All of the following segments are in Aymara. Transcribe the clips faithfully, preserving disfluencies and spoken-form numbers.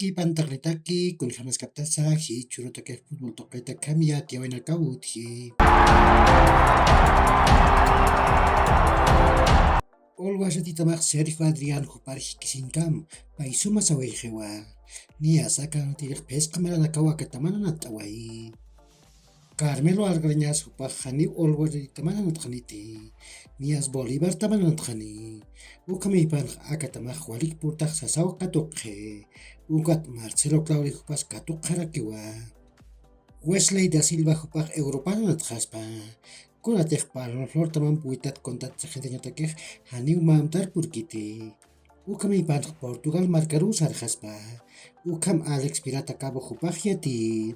Ipantaqnitaki, kunjamaskaptasa, jichhürutakix fútbol tuqita kamia tiawinakaw utji. Ulwa ratitamax Sergio Adrián jupar jikisiñkam, pay suma sawayxiwa. Niyasa kanatirix phisqa maranakaw akataman anat'awayi. Carmelo Algarañas jupax janiw ulwa ratitaman anatxaniti. Niyas Bolívartaman anatxani. Ukhamïpanx akatamax walik purtax sasaw katuqxi. Ukat Marcelo Claure jupas katuqxarakiwa. Wesley da Silva jupax Europan anatxaspa. Kunatix Balón d'Ortamamp wiltat contrat sixintañatakix janiw mä amtar purkiti. Ukhamïpanx Portugal markaruw sarxaspa. Ukham Alex Pirata Cabo jupax yati.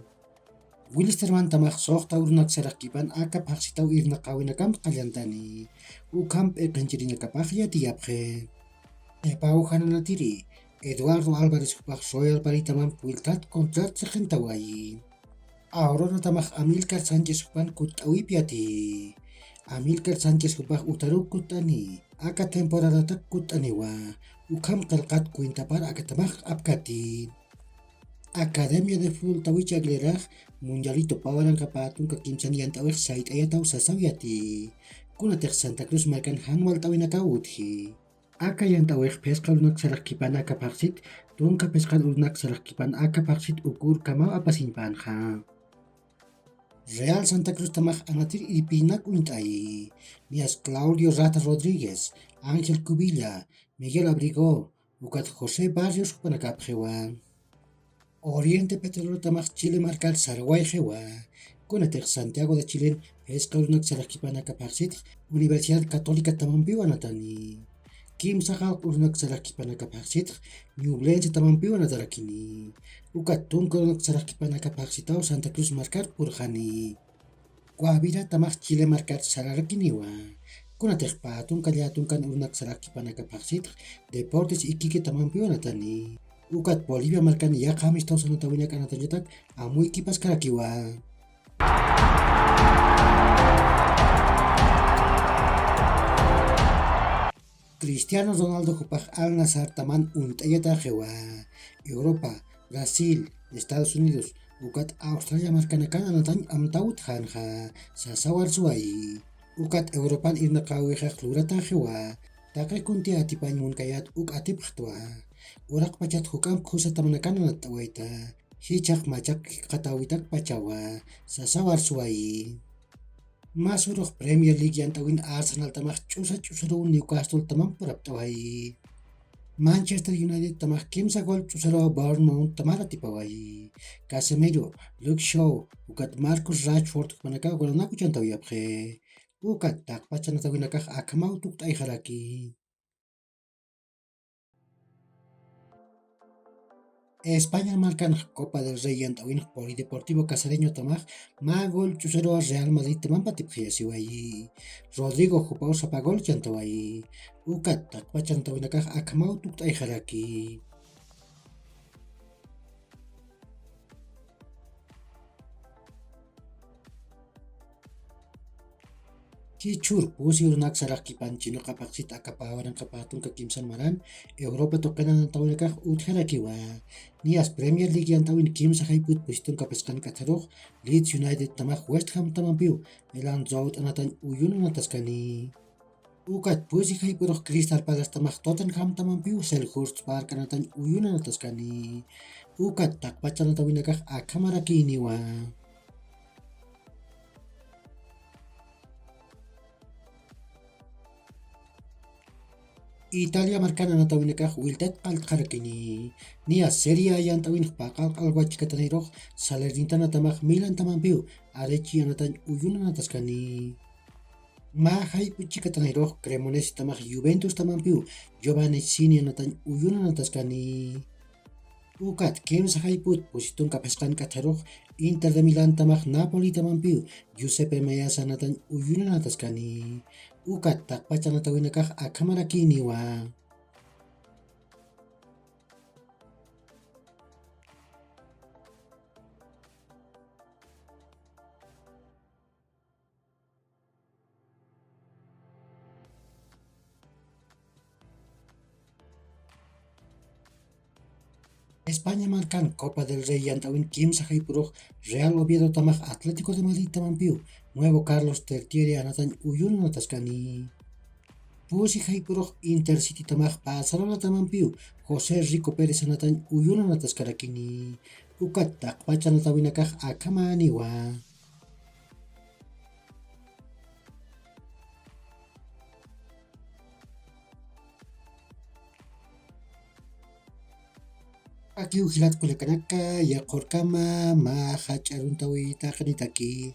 Wilstermanntamax suxta urunak saraxkipan aka phaxsitaw irnaqäwinakamp qallantani. Ukham p'iqinchirinakapax yatiyapxi. Qhipaw jananatiri, Eduardo Álvarez jupax Royal Paritamamp wiltat contrat sixintawayi. Auroratamax Amílcar Sánchez jupan kutt'awip yati. Amílcar Sánchez jupax utaruw kutt'ani, aka temporadatak kutt'aniwa, ukham qillqat cuentapar akatamax apkati. Academia de Fútbol Tawichi Aguilerax Mundialito pä waranqa pä tunka kimsan yant'awix sayt'ayataw sasaw yati. Kunatix Santa Cruz markan jan walt'äwinakaw utji. Aka yant'awix phisqa urunak saraxkipan aka phaxsit, tunka phisqan urunak saraxkipan aka phaxsit uka urkamaw apasiñpänxa. Real Santa Cruztamax anatir irpinak uñt'ayi. Niyas Claudio Rata Rodríguez, Ángel Cubilla, Miguel Abrigo, ukat José Barrios jupanakapxiwa. Oriente Petrolotamax Chile markar sarwayxiwa. Kunatix Santiago de Chilen phisqa urunak saraxkipan aka phaxsitx Universidad Católica tamampiw anatani. Kimsa qallq urunak saraxkipan aka phaxsitx Ñublense tamampiw anatarakini. Ukat tunka urunak saraxkipan aka phaxsitaw Santa Cruz markar purxani. Guaviratamax Chile markar sararakiniwa. Kunatix pä tunka lläta tunkan urunak saraxkipan aka phaxsitx Deportes Iquique tamampiw anatani. Ukat Bolivia markan yaqha amistoso anatawinak anatañatak amuykipaskarakiwa. Cristiano Ronaldo jupax Al Nassrtaman uñt'ayataxiwa. Europa, Brasil, Estados Unidos, ukat Australia markanakan anatañ amtawtxänxa, sasaw arsuwayi. Ukat Europan irnaqäwixax lurataxiwa, taqi kuntï atipañ munkayät uk atipxtwa. Uraqpachat juk'amp khusatamanakan anatt'awayta, jichhax machaq jikxatäwitakpachawa, sasaw arsuwayi. Mä surux Premier League yant'äwin Arsenaltamax ch'usa ch'usaruw Newcastletamamp purapt'awayi. Manchester Unitedtamax kimsa gol ch'usaruw Bournemouthtamar atipawayi. Casemiro, Luke Shaw, ukat Marcus Rashford jupanakax golanak uchantawayapxi. Ukat taqpach anatawinakax akhamaw tukt'ayxaraki. España markanx Copa del Rey yant'äwinx Polideportivo Cacereñotamax mä gol ch'usaruwa Real Madridtamamp atipxayasiwayi. Rodrigo jupaw sapa gol chantawayi. Ukat taqpach anatawinakax akhamaw tukt'ayxaraki. Jichhür pusi urunak saraxkipan chinoq apaqsit aka pä waranqa pä tunka kimsan maran Europa tuqin anatawinakax utjarakiwa. Niyas Premier League yant'äwin kimsa jayput pusi tunka phisqan k'atharux Leeds Unitedtamax West Hamtamampiw Elland Road anatañ uyun anataskani. Ukat pusi jaypurux Crystal Palacetamax Tottenhamtamampiw Selhurst Park anatañ uyun anataskani. Ukat taqpach anatawinakax akhamarakïniwa. Italia markan anatawinakax wiltat qalltxarakini. Niya Serie A yant'äwinx paqal q'alwach chikatanirux Salernitanatamax Milantamampiw Arechi anatañ uyun anataskani. Mä jayp'u chikatanirux Cremonesetamax Juventustamampiw Giovanni Sini anatañ uyun anataskani. Ukat kimsa jayput pusi tunka phisqan k'atharux Inter de Milantamax Napolitamampiw Giuseppe Meazza anatañ uyun anataskani. Ukat taqpach anatawinakax akhamarakïniwa. España markan Copa del Rey yant'awin kimsa jaypurux Real Oviedo tamax Atlético de Madrid tamampiw Nuevo Carlos Tertieri anatañ uyunanataskani. Pusi jaypurux Intercity tamax Barcelona tamampiw José Rico Pérez anatañ uyunanataskarakini. Ukat taqpachanatawinakax akhamaniwa. Akiw jilat kullakanaka, yaqurkama mä jach'aruntawitaqnitaki.